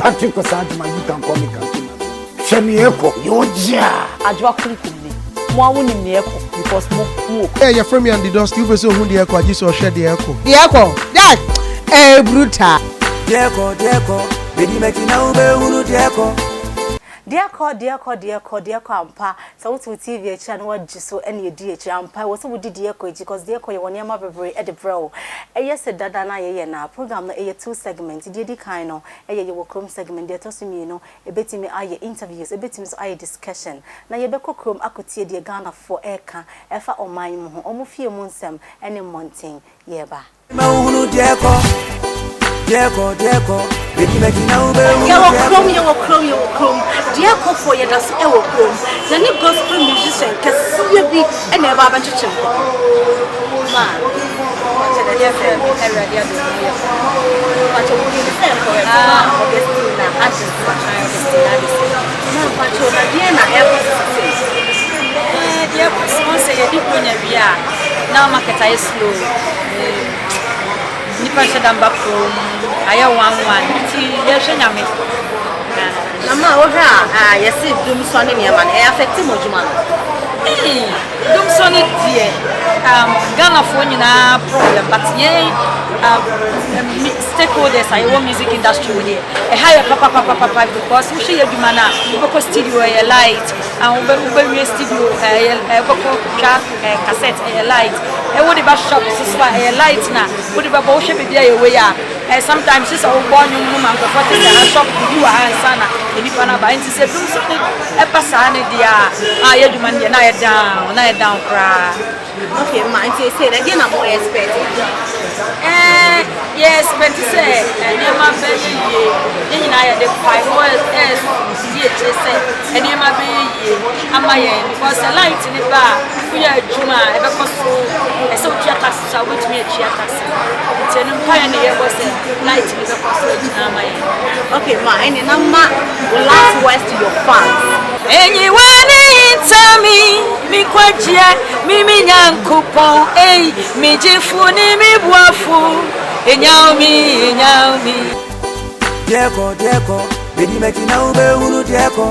Patrick Osajima, you can call me Kankima. Hwɛ nea ɛkɔ yɛ ɔgye a. Adwoa Kunkum ni. Mo a wonim nea ɛkɔ because mo mo wɔ. Ɛ yɛfrɛ me Andy Dosty, wopɛ sɛ ohu deɛ ɛkɔ a gye sɛ ɔhwɛ deɛ ɛkɔ. Deɛ ɛkɔ, that ɛyɛ brutal. Deɛ ɛkɔ, deɛ ɛkɔ, bedi m'akyi na wobɛhunu deɛ ɛkɔ. Deɛ ɛkɔ, deɛ ɛkɔ, deɛ ɛkɔ, deɛ ɛkɔ ampa. Sɛ wote wo TV akyi a na woagye so ne adi akyire ampa. Ɛwɔ sɛ wodi deɛ ɛkɔ akyi cause deɛ ɛkɔ yɛwɔ nneɛma bebree de brɛ wo. Ɛyɛ sɛ dada no a yɛyɛ no a, program no ɛyɛ two segment. Deɛ ɛdi kan no ɛyɛ yɛwɔ kurom segment, deɛ ɛtɔ so mmienu ɛbɛtumi ayɛ interviews, ɛbɛtumi nso ayɛ discussion. Na yɛbɛkɔ kurom akɔtie deɛ Ghanafoɔ ɛreka ɛfa ɔman yi mu ho, wɔn fie mu nsɛm ne mmɔnten. Yɛreba. Yɛwɔ kurom, yɛwɔ kurom, yɛwɔ kurom. Deɛ ɛkɔ foɔ yɛda so ɛwɔ kurom. Yɛne gospel musician kɛseɛ bi ɛna ɛba abɛkyekye nkɔmmɔ. Ma, ɔkyɛ dɛ deɛ sɛ Awurade adom no yɛ fo. Mpakyɛ wo nim sɛ nkɔrɛfo ma Augustina Addison. Augustina Addison. Ma mpakyɛ na deɛ na ɛkɔ so sesei? Ɛɛ deɛ ɛkɔ so wɔn sɛ yɛde Buronya wie a na market ayɛ slow. Nnipa nhyɛ da mba kurom, ayɛ one one nti yɛhwɛ Nyame. Na ma wohwɛ a yɛse dumsɔ ne nneɛma no ɛyɛ affect mo adwuma no? Eii dumsɔ no deɛ um, Ghanafoɔ nyinaa problem but yɛn um, stakeholders a yɛwɔ music industry mu deɛ ɛha yɛ papapapapa because wohwɛ yɛ adwuma no a wobɛkɔ studio ɛyɛ light, wobɛwie studio ɛyɛ wobɛkɔ twa Cassette ɛyɛ light ɛ wode ba shop so so a ɛyɛ light na wode bɛbɔ wohwɛ baabi a yɛwɔ yi a ɛ sometimes sɛ wobɔ nnwom no ma nkurɔfoɔ te sɛ ha shop biribi wɔ ha ansa na nnipa no aba nti sɛ dum so ne ɛba saa ne deɛ a a yɛ adwuma no deɛ na ayɛ down na ayɛ down koraa. Okay ma nti ɛsei na deɛ na mo expect? Ɛɛ yɛ expect sɛ nneɛma bɛyɛ yie yɛn nyinaa yɛde mpaebɔ ɛɛdi akyire sɛ nneɛma bɛyɛ yie ama yɛn because sɛ light ne ba a woyɛ adwuma a ɛbɛkɔ so ɛsɛ wotua tax so a wobɛtumi atua tax nti ɛno mpaeɛ ne yɛbɔ sɛ light ne bɛkɔ so agyina ama yɛn. Okay ma ɛne na ma wo last words to your fans. Enyiwa ne ntami mi nkwagyeɛ mi me Nyankopɔn ei me gyefo ne me boafo enyaw mi enyaw mi. Deɛ kɔ deɛ kɔ bedi m'akyi na wobɛhunu deɛ kɔ.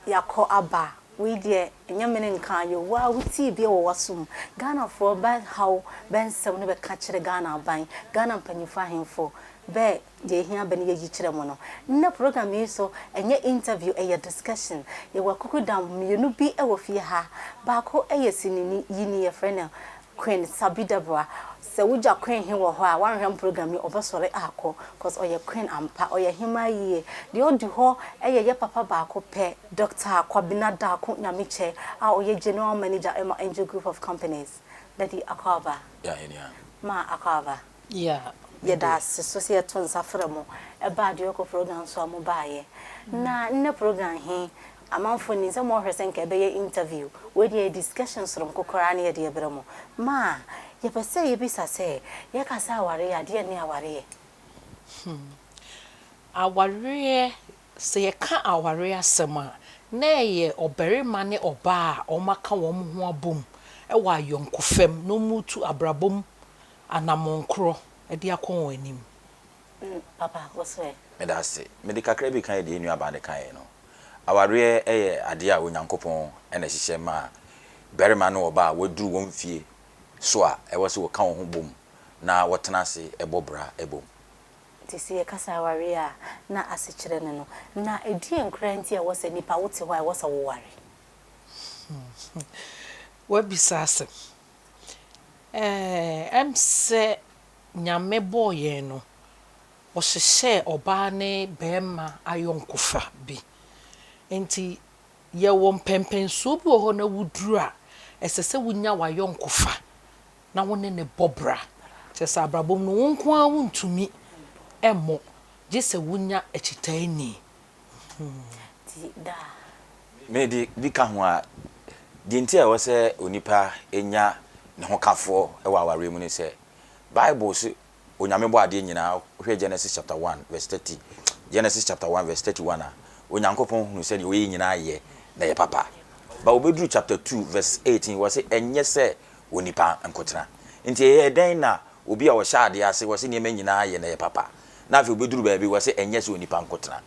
Yɛakɔ aba. Wei deɛ ɛnyɛ mene nka ayɛ wo a wotie bi wɔ w'asom. Ghanafoɔ bɛ haw bɛ nsɛm no bɛka kyerɛ Ghana aban, Ghana mpanyinfoɔ ahemfo bɛ deɛ ɛhia bɛ no yɛyi kyerɛ mo no. Nnɛ program yi so ɛnyɛ interview ɛyɛ discussion. Yɛwɔ akukudam mmienu bi wɔ fie ha. Baako yɛ sinini yini yɛfrɛ no Queen Sabi Deborah. Sɛ wogya Queen he wɔ hɔ a woanhwɛ program yi ɔbɛsɔre akɔ cause ɔyɛ Queen ampa, ɔyɛ hemaa yie. Deɛ ɔdi hɔ yɛ yɛ papa baako pɛ, Doctor Kwabena Darko Nyamekyɛ a ɔyɛ General Manager ma Angel Group of Companies. Daddy Akwaaba. Yeah, yɛnua. Ma Akwaaba. Yeah, Yɛda ase so sɛ yɛto nsa frɛ mo ɛbaa deɛ ɔkɔ program so a mo baeɛ. Na nnɛ program he amanfoɔ nim sɛ moɔhwɛ sɛ nka ɛbɛyɛ interview. Wei deɛ yɛ discussion soronko koraa ne yɛde ɛbrɛ mo. Ma yɛpɛ sɛ yɛbisa sɛ, yɛka sɛ awareɛ a, deɛn ne awareɛ? Awareɛ, sɛ yɛka awareɛ asɛm a, na ɛyɛ ɔbarima ne ɔbaa a wɔaka wɔn ho abom wɔ ayɔnkofam na wɔretu abrabɔ mu anammɔn korɔ de akɔ wɔn anim. Papa, wo so ɛ? Meda ase. Mede kakra bi kae deɛ yɛn nuabaa no kaeɛ no. Awareɛ yɛ adeɛ a Onyankopɔn na ɛhyehyɛ maa barima ne ɔbaa a wɔaduru wɔn mfie so a ɛwɔ sɛ wɔka wɔn ho bom na wɔtena ase bɔ bra bom. Nti sɛ yɛka sɛ awareɛ a, na asekyerɛ ne no. Na ɛdeɛn koraa nti a ɛwɔ sɛ nipa wote hɔ a ɛwɔ sɛ woware? Woabisa asɛm. Ɛɛ, ɛm sɛ Nyame bɔɔ yɛn no, ɔhyehyɛɛ ɔbaa ne barima ayɔnkofa bi. Nti yɛwɔ mpɛnpɛnsoɔ bi wɔ hɔ na woduru a, ɛsɛ sɛ wonya w'ayɔnkofa na wo ne no bɔ bra. Kyerɛ sɛ abrabɔ mu no, wo nko ara wontumi mmɔ, gye sɛ wonya akyitaani. Nti daa. Mede bi ka ho a, deɛ nti a ɛwɔ sɛ onipa nya ne hokafoɔ wɔ awareɛ mu ne sɛ, Bible se Onyame bɔɔ adeɛ nyinaa, wohwɛ Genesis chapter 1 verse 30, Genesis chapter 1 verse 31 a, Onyankopɔn hunuu sɛ deɛ ɔyɛ nyinaa yɛ na ɛyɛ papa. But wobɛduru chapter 2 verse 18, wɔse ɛnyɛ sɛ onipa nkotena. Nti ɛyɛɛ dɛn na obi a ɔhyɛ adeɛ ase, wɔse nneɛma nyinaa yɛ na ɛyɛ papa, na afei wobɛduru baabi wɔse ɛnyɛ sɛ onipa nkotena.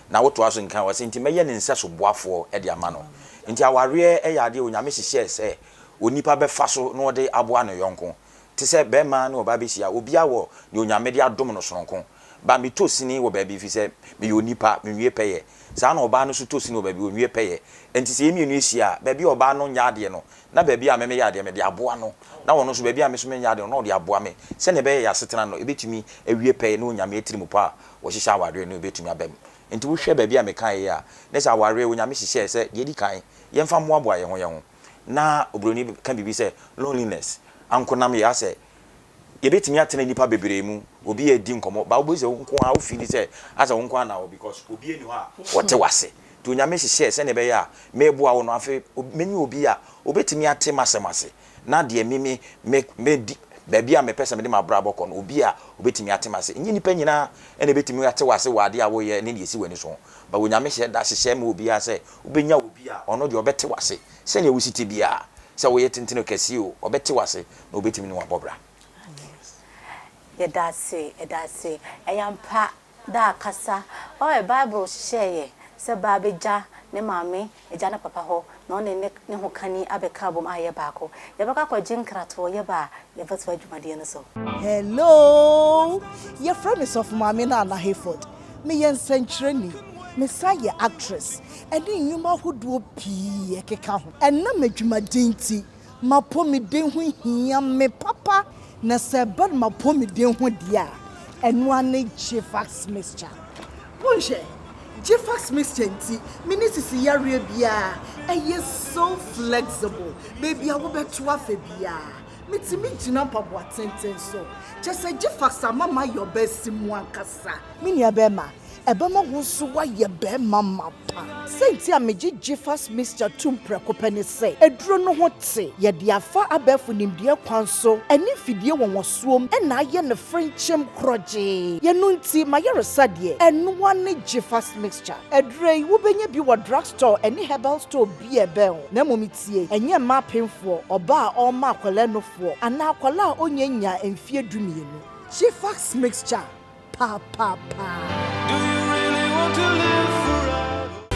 Na wotoa so nka a, ɔse, Nti mɛyɛ ne nsɛso boafoɔ de ama no. Nti awareɛ yɛ adeɛ a Onyame hyehyɛɛ sɛ onipa bɛfa so na ɔde aboa ne yɔnko. Te sɛ bɛɛma ne ɔbaa bɛhyia, obiara wɔ deɛ Onyame de adom no sononko. Ba metɔ sini wɔ baabi ɛfiri sɛ meyɛ onipa, menwie pɛyɛ. Saa na ɔbaa no nso tɔ sini wɔ baabi, ɔnwie pɛyɛ. Nti sɛ yɛn mmienu hyia a, baabi a ɔbaa no nyɛ adeɛ no, na baabi a me meyɛ adeɛ mede aboa no, na ɔno nso baabi a me nso menyɛ adeɛ no, na ɔde aboa me. Sɛdeɛ ɛbɛyɛ yɛn asetena no, ɛbɛtumi awie pɛyɛ na Onyame atirimpɔ a wɔhyehyɛ awareɛ no bɛtumi aba mu. Nti wohwɛ baabi a mekaeɛ yi a, ne sɛ awareɛ Onyame hyehyɛɛ sɛ deɛ ɛdi kan yɛmfa mmoaboa yɛn ho yɛn ho. Na oburoni ka biribi sɛ loneliness, ankonamyɛ, asɛ yɛbɛtumi atena nnipa bebree mu, obi redi nkɔmmɔ, but wobɛhu sɛ wo nko ara wo feeli sɛ asɛ wo nko ara na wɔ because obi nni hɔ a ɔte w'ase. Nti Onyame hyehyɛɛ sɛdeɛ ɛbɛyɛ a meboa wo no, afei mɛnya obi a ɔbɛtumi ate m'asɛm ase na deɛ me me me medi baabi a mepɛ sɛ mede m'abrabɔ kɔ no, obi a ɔbɛtumi ate m'ase. Ɛnyɛ nnipa nyinaa na ɛbɛtumi ate w'ase wɔ adeɛ a woreyɛ ne deɛ ɛsi w'ani so ho, but Onyame hyɛ da hyehyɛ ma obiara sɛ wobɛnya obi a ɔno deɛ ɔbɛte w'ase sɛdeɛ wosi te biara, sɛ woyɛ tenten o kɛseɛ o, ɔbɛte w'ase na ɔbɛtumi ne wo abɔ bra. Yɛda ase, yɛda ase. Ɛyɛ ampa Da kasa. Ɔɛ Bible hyehyɛɛ yɛ sɛ baa bɛgya ne maame, agya ne papa hɔ na ɔne ne ne hokani abɛka abom ayɛ baako. Yɛbɛkɔ akɔgye nkratoɔ, yɛba a yɛbɛtoa dwumadie no so. Hello! Yɛfrɛ me Sɔfo Maame Nana Hayford. Meyɛ nsɛnkyerɛni. Mesan yɛ actress ɛne nnwuma ahodoɔ pii ɛkeka ho. Ɛnam adwumaden nti, M'apɔmuden ho hia me papa. Na sɛ ɛba no m'apɔmuden ho deɛ a, ɛno ara ne Gfax mixture. Monhwɛ, Gfax mixture nti, menni sisi yareɛ biara. Ɛyɛ so flexible, baabi a wobɛto afa biara, metumi gyina mpaboa tenten so. Kyerɛ sɛ Gfax ama mayɛ ɔbaa simu ankasa. Me nua bɛrima, Ɛbɛma wo nso woayɛ barima mapa. Sɛ nti a megye Gfas mixture tom prɛko pɛ ne sɛ, aduro no ho te. Yɛde afa abɛɛfo nimdeɛ kwan so ne mfidie nwonwasoɔm na ayɛ no frenkyem korɔgyee. Yɛno nti, m'ayaresa deɛ, ɛno ara ne Gfas mixture. Aduro yi, wobɛnya bi wɔ drug store ne herbal store bi a ɛbɛn wo. Na mmom tie, ɛnyɛ mma apemfoɔ, ɔbaa a ɔrema akwadaa nufoɔ, anaa akwadaa a ɔnnya nnyaa mfeɛ dumienu. Gfas mixture. Papaapa.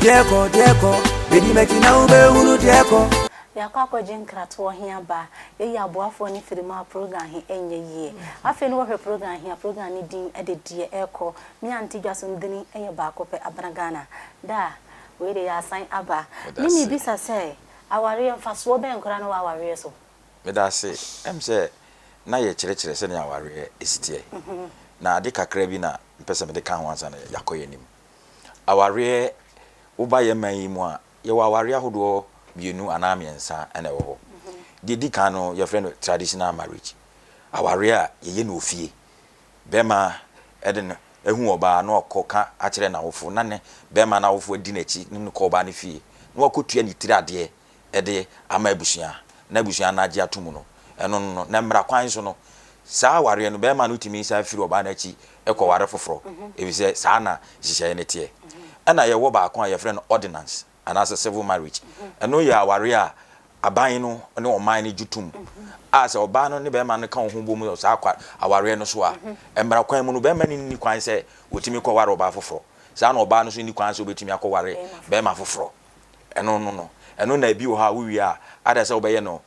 Deɛ deɛ kɔ, bedi m'akyi na wobɛhunu deɛ kɔ. Yɛakɔ akɔgye nkratoɔ he aba, yɛyi aboafoɔ no firi mu a program he nyɛ yie. Afei ne wɔhwɛ program he a, program no din de Deɛ Ɛrekɔ. Me Auntie Dwasom dini yɛ baako pɛ, Abena Ghana. Daa, wei deɛ yɛasan aba. Meda Me ase. mebisa sɛ, awareɛ, mfasoɔ bɛn koraa ne wɔ awareɛ so? Meda ase. Ɛm sɛ na yɛkyerɛkyerɛ sɛnea awareɛ si teɛ. Na ade kakra bi na mepɛ sɛ mede ka ho ansa na yɛakɔ yɛn anim. Awareɛ, woba yɛn man yi mu a, yɛwɔ awareɛ ahodoɔ mmienu anaa mmiɛnsa na ɛwɔ hɔ. Deɛ ɛdi kan no, yɛfrɛ no traditional marriage. Awareɛ a yɛyɛ no wɔ fie. Bɛrima de no ahu ɔbaa na ɔkɔka akyerɛ n'awofo na ne bɛrima no awofo adi n'akyi ne no kɔ ɔbaa no fie na wakɔtua ne tiri adeɛ de ama abusua na abusua no agye ato mu no, ɛno no no, na mmara kwan so no, saa awareɛ no, barima no tumi san firi ɔbaa no akyi kɔware foforɔ, ɛfiri sɛ saa na nhyehyɛeɛ no teɛ. Ɛna yɛwɔ baako a yɛfrɛ no ordinance anaasɛ civil marriage. Ɛno yɛ awareɛ a aban no ne ɔman no gye tom a sɛ ɔbaa no ne barima no ka wɔn ho bom wɔ saa awareɛ no so a, mmara kwan mu no, barima no nni kwan sɛ ɔtumi kɔware ɔbaa foforɔ. Saa na ɔbaa no nso nni kwan sɛ ɔbɛtumi akɔware barima foforɔ. Ɛno no no, ɛno na ebi wɔ hɔ a wowie a, ada sɛ wobɛyɛ no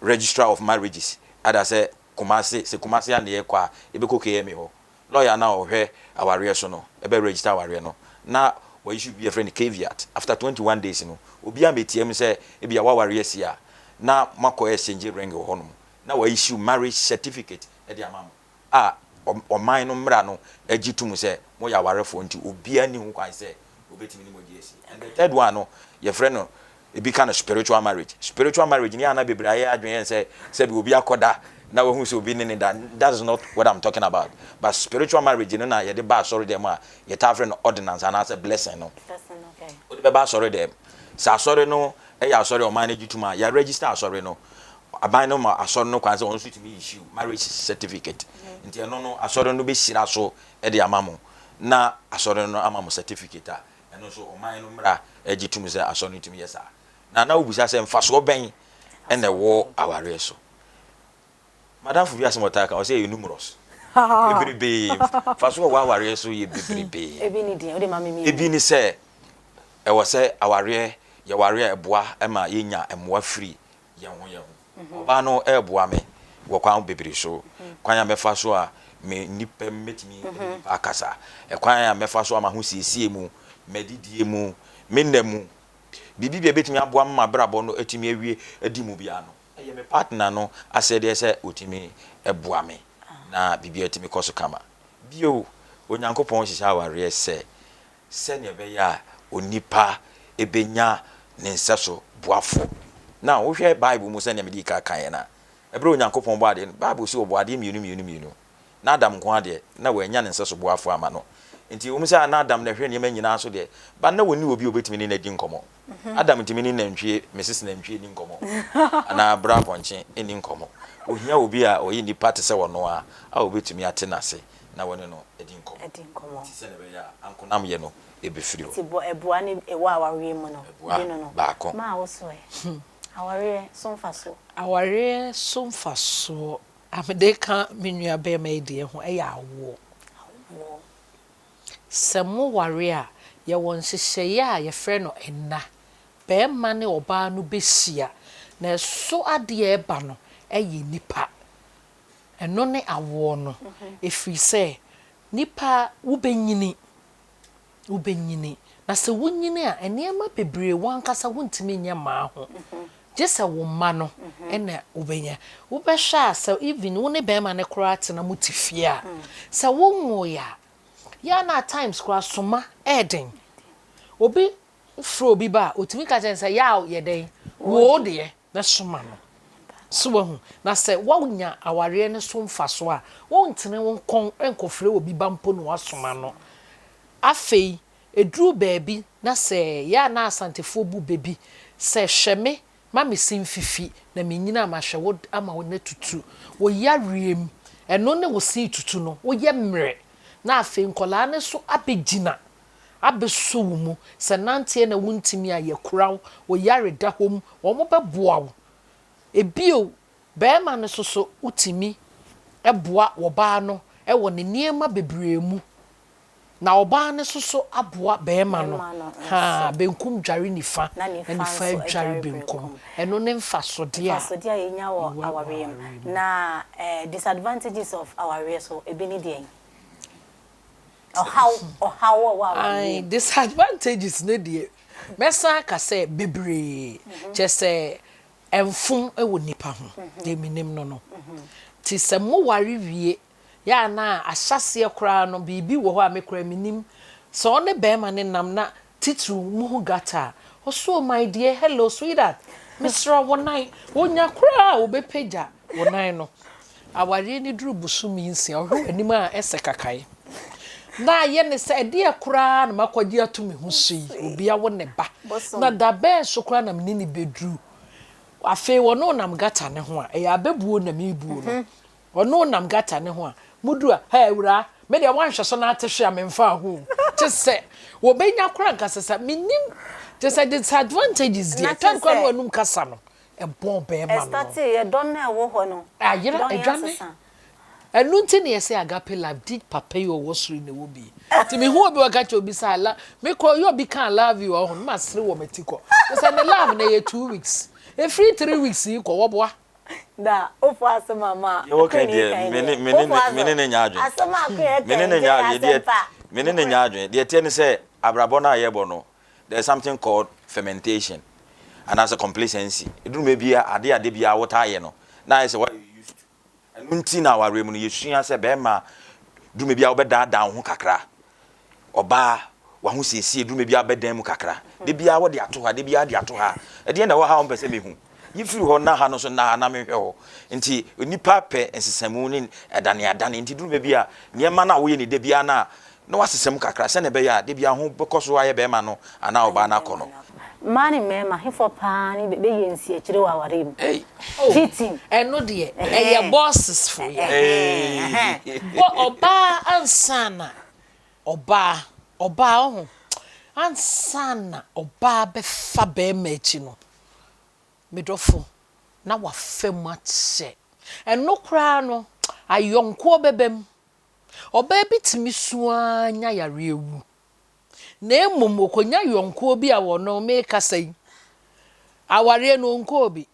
registrar of marriages, ada sɛ Kumasi, sɛ Kumasi a na yɛkɔ a, yɛbɛkɔ KMA hɔ. Lawyer no a ɔhwɛ awareɛ so no bɛ register awareɛ no, na wa issue biribi a yɛfrɛ no caveat. After 21 days no, obiara mmɛtia mu sɛ ebia w'awareɛ asi a, na moakɔ exchange ring wɔ hɔnom, na wa issue marriage certificate de ama mo. a ɔman no mmara no gye tom sɛ moyɛ awarefoɔ nti obiara nni ho kwan sɛ ɔbɛtumi ne mo adi asi. And the third one no, yɛfrɛ no, ebi ka no spiritual marriage. Spiritual marriage no yɛ a na bebree ayɛ adwene yɛn sɛ sɛbi obi akɔda na wahu sɛ obi ne ne da. That is not what I'm talking about. But spiritual marriage no na yɛde ba asɔre dɛm a yɛtaa frɛ no ordinance anaasɛ blessing no. Wode bɛba asɔre dɛm. Sɛ asɔre no yɛ asɔre a ɔman no gye tom a, yɛ register asɔre no. Aban no ma asɔre no kwan sɛ wɔn nso tumi issue marriage certificate. Nti ɛno no asɔre no bɛhyira so de ama mo na asɔre no ama mo certificate a ɛno nso ɔman no mmara gye tom sɛ asɔre no tumi yɛ saa. Na na wobisa sɛ mfasoɔ bɛn na ɛwɔ awareɛ so? Madamfo bi asɛm ɔtaa ka, ɔsɛ ɛyɛ numerous. Bebrebee. Mfasoɔ a ɛwɔ awareɛ so yɛ bebrebee. Ebi ne deɛn? Wode ma me mmienu. Ebi ne sɛ, ɛwɔ sɛ awareɛ, yɛware a ɛboa ma yɛnya mmoa firi yɛn ho yɛn ho. Ɔbaa no reboa me wɔ kwan bebree so. Kwan a mɛfa so a me nnipa mu mɛtumi ne nnipa akasa, ɛkwan a mɛfa so a m'ahosiesie mu, m'adidie mu, me nna mu, biribi biara a ɛbɛtumi aboa me ma m'abrabɔ no atumi awie adi mu biara no, ɛyɛ me partner no asɛdeɛ sɛ ɔtumi boa me na biribiara tumi kɔ so kama. Bio, Onyankopɔn hyehyɛ awareɛ sɛ sɛnea ɛbɛyɛ a onipa benya ne nsɛso boafo. Now, wohwɛ Bible mu sɛnea midii kan kaeɛ no a, bere a Onyankopɔn bɔɔ adeɛ no, Bible se ɔbɔɔ adeɛ mmienu mmienu mmienu. Na Adam nko ara deɛ, na wannya ne nsɛso boafo amma no. Enti ɛwom sɛ na Adam na ɛhwɛ nneɛma nyinaa so deɛ, but na ɔnni obi a obetumi ne no adi nkɔmmɔ. Adam ntumi ne nantwie, Mrs. Nantwie nni nkɔmmɔ, anaa Bra Pɔnkye nni nkɔmmɔ. Ohia obi a ɔyɛ nipa te sɛ ɔno ara a obetumi ate n'ase na wɔne no adi nkɔmmɔ. Adi nkɔmmɔ. Nti sɛnea ɛbɛyɛ a ankonamyɛ no bɛfiri hɔ. Nti bɔ ɛboa ne ɛwɔ awareɛ mu no. Ɛboa bi no no. baako. Maa wo so ɛ? Awareɛ so mfasoɔ. Awareɛ so mfasoɔ a mede reka me nua barima yi deɛ ho yɛ awoɔ. Awoɔ. Sɛ mo ware a, yɛwɔ nhyehyɛeɛ a yɛfrɛ no nna. Barima ne ɔbaa no bɛhyia, na ɛso adeɛ a ɛba no yɛ nnipa. Ɛno ne awoɔ no, ɛfiri sɛ nipa wobɛnyini, wobɛnyini, na sɛ wonyini a nneɛma bebree w'ankasa wontumi nyɛ mmaa ho, gye sɛ wo mma no na wobɛnya. Wobɛhwɛ a sɛ even wo ne barima no koraa te na mote fie a, sɛ wonwoeɛ a, yɛ a na at times koraa soma ɛyɛ den. Obi frɛ obi ba a, ɔtumi ka kyerɛ no sɛ yaw yɛ dɛn, wo deɛ. Bɛsoma no. So woahu? Na sɛ woanya awareɛ no so mfasoɔ a, wontene wo kɔn nkɔfrɛ obi ba mpo na woasoma no. Afei, ɛduru baabi na sɛ, yɛ a na Asantefoɔ bu bɛ bi sɛ, hwɛ me ma me se mfifi na menyini a mahwɛ wo ama wo natutu. Wo yareɛ mu, ɛno ne wo se retutu no, woyɛ mmerɛ na afei nkwadaa no nso abɛgyina abɛsɔ wo mu, sɛ nanteɛ na wontumi a, yɛkura wo, wo yare da hɔ mu, wɔbɛboa wo. Bio, barima no nso so, wotumi boa ɔbaa no wɔ ne nneɛma bebree mu, na ɔbaa no nso so aboa barima no. Haa, benkum dware nifa, na nifa adware benkum. Ɛno ne mfasodeɛ a Mfasodeɛ a yɛnya wɔ yɛwɔ awareɛ mu. awareɛ mu. Na eh, disadvantages of awareɛ so, ebi ne deɛn? Ɔhaw, ɔhaw a ɛwɔ awareɛ Ae, mu. disadvantages no deɛ, mɛsan aka sɛ bebree. Kyerɛ sɛ, ɛmfom wɔ nnipa ho, deɛ menim no no. Nti sɛ moware wie, yɛ a na ahyɛaseɛ koraa no, biribi wɔ hɔ a me koraa mennim. Sɛ ɔne barima no nam na titiriw mohu gutter a, ɔse oh my dear, hello sweetheart, mesrɛ wo nan. Ɔnya koraa a, ɔbɛpagya wo nan no. Awareɛ no duru bosome nsia, ɔhwɛ w'anim a ɛsɛ kakae. Na ayɛ ne sɛ ɛdeɛ koraa na makɔgye ato me ho so yi, obi awo ne ba. Na da bɛn so koraa na me ne no bɛduru? Afei ɔne wo nam gata no ho a, ɛyɛ abɛbuo na merebuo no. Ɔne wo nam gata no ho a, moduru a, hɛ awuraa, me deɛ woanhwɛ so na ate hwe a memfaa ho o. Te sɛ wɔbɛnya koraa nka sɛ sɛ mennim, te sɛ disadvantages deɛ, tɛm koraa na w'anum kasa no, ɛbɔn bɛɛma no. Ɛstartee yɛ dɔ no a ɛwɔ hɔ no. Ayera, Dɔ yɛn adwane. asesa. Ɛno nti na yɛse agape love di papa yi ɔwɔ soro yi na ɛwɔ bi. Nti mehu obi ɔka kyerɛ obi sɛ I love, me kɔ yɛ obi ka I love you ɔho no ma sere wɔ mati kɔ. Sɛ ne love no ɛyɛ 2 weeks, ɛfiri 3 weeks yi kɔ wɔboa. Da, wofo asɛm a ma Deɛ wɔka Queen yi yi deɛ, kan me ne deɛ. me ne Wofo me ne asɛm. ne nyɛ adwene. Asɛm a Queen Me ne ɛka ne yi nyɛ deɛ ɛyɛ adwene. Deɛ asɛm pa. me ne ne nyɛ adwene. Deɛ ɛteɛ ne sɛ abrabɔ no a yɛbɔ no, there is something called fermentation anaasɛ complacency. Ɛduru mmerɛ bi a adeɛ a da biara wotaa yɛ no, na ayɛ sɛ woayɛ used to. Ɛno nti na awareɛ mu no yɛsua sɛ bɛrima duru mmerɛ bi a wobɛdaadaa wo ho kakra. Ɔbaa w'ahosiesie duru mmerɛ bi a wobɛdan mu kakra. Da biara wode ato ha, da biara de ato ha. Ɛdeɛn na ɛwɔ ha a wompɛ sɛ mehu? Yi firi hɔ na ha no nso nna ha na menhwɛ hɔ. Nti nnipa pɛ nsesamu ne adaneadane. Nti duru baabi a nneɛma no a woyɛ no da biara no a na woasesa mu kakra sɛdeɛ ɛbɛyɛ a da biara ho bɛkɔ so ayɛ barima no anaa ɔbaa no akɔnnɔ. Mmaa ne mmarima, hefoɔ paa ne bɛyɛ nsiakyire wɔ awareɛ mu? Ei! Oh, Cheating. ɛno deɛ, ɛyɛ bosses fo yɛ. Bɔ ɔbaa ansa na ɔbaa, ɔbaa ɔho, ansa na ɔbaa bɛfa barima akyi no, Me dɔfo, na wafa mu akyɛ. Ɛno koraa no, ayɔnkoɔ bɛba mu. Ɔbaa bi tumi su ara nya yareɛ wu. Na mmom ɔkɔnya yɔnkoɔ bi a ɔno, merekasa yi, awareɛ no ɔnkɔɔ bi.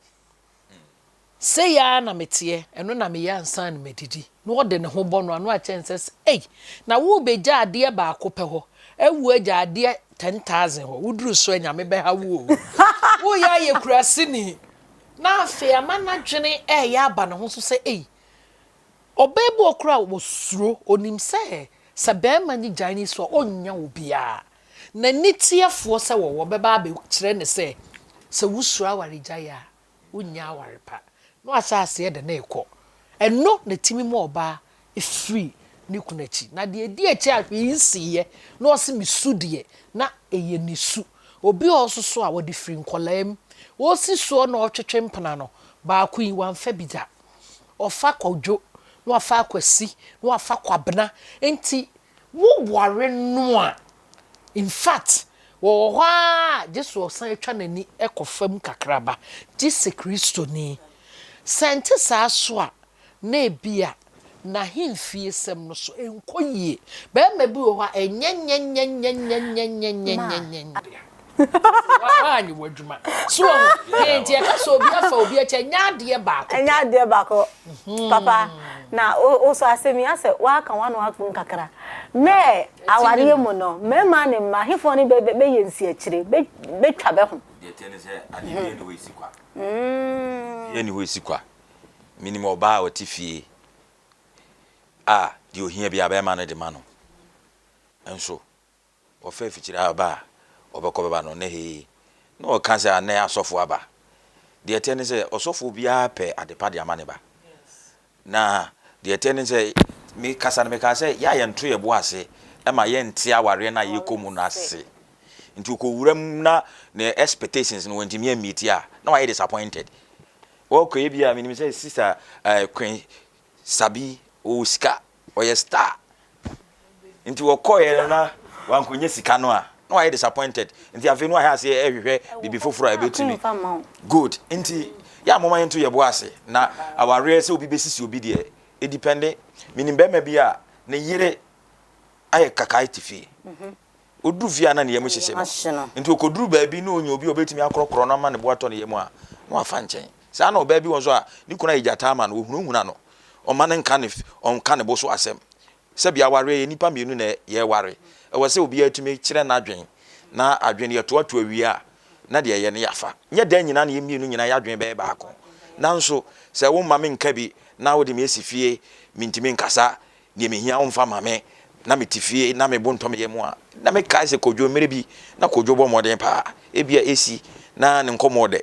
Sei ara na meteɛ, ɛno na meyɛ ansa na madidi. Na ɔde ne ho bɔ no ano akyɛ nsɛ sɛ, Ei, na worebɛgya adeɛ baako pɛ hɔ, awu agya adeɛ 10,000 hɔ, woduru so a Nyame bɛha wo o. Woreyɛ ayɛ kuraseni. Na afei ama n'adwene reyɛ aba ne ho so sɛ, Ei, ɔbaa bi wɔ hɔ koraa a ɔsuro, ɔnim sɛ, sɛ barima no gyae ne su a, ɔnnya obiara. N'aniteɛfoɔ sɛ wɔwɔ bɛba abɛkyerɛ no sɛ, sɛ wosuro awaregyaeɛ a, wonnya aware pa, na wahyɛ aseɛ de no rekɔ. Ɛno na ɛtumi ma ɔbaa firi ne kunu akyi. Na deɛ ɛdi akyi a hwee nsiiɛ na ɔse me su deɛ, na ɛyɛ ne su. Obi wɔ hɔ nso so a, wɔde firi nkwadaa mu. Ɔresi soɔ na ɔretwetwe mpena no, baako yi, wamfa bi da. Ɔfa Kwadwo, na wafa Akwasi, na wafa Kwabena. Nti woware no a, In fact, wɔwɔ hɔ ara a, gye sɛ ɔsan twa n'ani kɔ fam kakra ba, gye sɛ Kristoni. Sɛ ɛnte saa nso a, na ebia n'ahemfiesɛm no so nkɔ yie. Barima bi wɔ hɔ a, ɛnyɛ nyɛnyɛnyɛnyɛnyɛnyɛnyɛnyɛnyɛnyɛ. Woanyɛ w'adwuma. So wahu? Enti ɛka sɛ obi afa obi akyi a, ɛnyɛ adeɛ baako pɛ. Ɛnyɛ adeɛ baako. Papa, na wo so asɛm yi, asɛ woaka w'ano atom kakra. Mɛ awareɛ mu no, mmarima ne mmaa, hefoɔ ne bɛ bɛyɛ nsiakyire, bɛ bɛtwa bɛ ho? Deɛ ɛteɛ ne sɛ, adeɛ biara nni hɔ a ɛsi kwa. Biribiara nni hɔ a ɛsi kwa. Menim ɔbaa a ɔte fie a deɛ ɔhia biara barima no de ma no. Nso Ɔfa afikyire aba a, ɔbɛkɔ bɛba no, na hee, na ɔka sɛ, Anɛ asɔfoɔ aba? Deɛ ɛteɛ ne sɛ, ɔsɔfoɔ biara pɛ adepa de ama ne ba. Na deɛ ɛteɛ ne sɛ, mekasa no mekaa sɛ, yɛ a yɛnto yɛn bo ase ma yɛnte awareɛ no a yɛrekɔ mu no ase. Nti ɔkɔwura mu na ne expectations no wantumi ammeeti a, na wayɛ disappointed. Ɔkɔ ebi a menim sɛ sister eh, Queen Sabi ɔwɔ sika, ɔyɛ star nti wɔkɔɛ no na wankɔnya sika no a na wayɛ disappointed nti afei no wayɛ aseɛ ɛhwehwɛ biribi foforɔ a ɛbɛtumi good nti yɛ a moma yɛnto yɛbo ase na awareɛ sɛ obi bɛsisi obi deɛ ɛdipɛnde menim bɛrima bi a ne yere ayɛ kakae te fie Ɔduru fie a na ne yam hyehye no. Nti ɔkɔduru baabi na ɔnya obi a ɔbɛtumi akorɔkorɔ no ama ne bo atɔ ne yam a, na wafa nkyɛn. Saa na ɔbaa bi wɔ nso a, ne kunu ayɛ gyata ama no, ɔhunahuna no, ɔmma no nka ne, ɔnka ne bo so asɛm. Sɛbi awareɛ yɛ nnipa mmienu na yɛreware. Ɛwɔ sɛ obiara tumi kyerɛ n'adwene, na adwene no yɛtoatoa wie a, na deɛ ɛyɛ no yɛafa. Nyɛ da nyinaa na yɛn mmienu nyinaa yɛn adwene bɛyɛ baako. Nanso sɛ womma menka bi na wode me asi fie, mentumi nkasa, Deɛ mehia womfa mma me na mete fie na me bo ntɔ me yam a, na mekae sɛ Kojo mmerɛ bi na Kojo bɔ mmɔden paa, ebia ɛsi na ne nkɔmmɔ ɔdɛ,